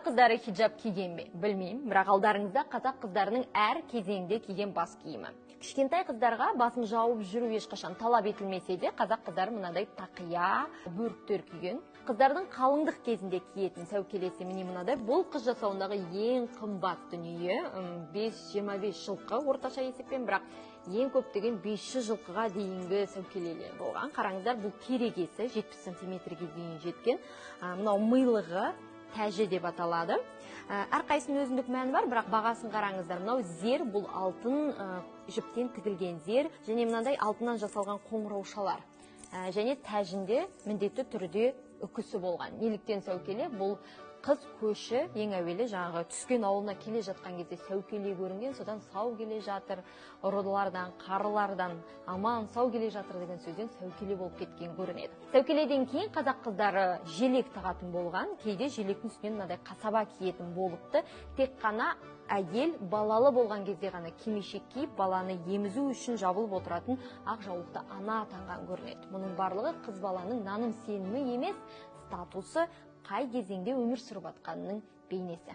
Қыздары хиджаб киген бе, білмеймін, бірақ алдарыңызда қазақ қыздарының әр кезеңде киген бас киімі. Кішкентай қыздарға басын жауып жүру ешқашан талап етілмесе де, қазақ қыздары мынадай тақия, бөріктер киген. Қыздардың қалыңдық кезінде киетін сәукелесі міне мынадай. Бұл қыз жасауындағы ең қымбат дүние, 5-25 жылқы орташа есеппен, бірақ ең көп деген 500 жылқыға дейінгі сәукелелер болған. Қараңыздар, бұл керегесі 70 сантиметрге дейін жеткен. Мынау милығы, тәжі деп аталады. Әрқайсының өзіндік мәні бар, бірақ бағасын қараңыздар. Мынау зер, бұл алтын жіптен тігілген зер және мынандай алтыннан жасалған қоңыраушалар. Және тәжінде міндетті түрде үкісі болған. Неліктен сәукеле? Бұл қыз көші ең әуелі жаңағы түскен ауылына келе жатқан кезде сәукеле көрінген, содан сау келе жатыр, ұрылардан, қарылардан аман сау келе жатыр деген сөзден сәукеле болып кеткен көрінеді. Сәукеледен кейін қазақ қыздары желек тағатын болған, кейде желектің үстінен мынадай қасаба киетін болыпты. Тек қана әйел балалы болған кезде ғана кимешек киіп, баланы емізу үшін жабылып отыратын ақ жаулықты ана атанған көрінеді. Мұның барлығы қыз баланың наным сенімі емес, статусы, қай кезеңде өмір сүріп жатқанының бейнесі.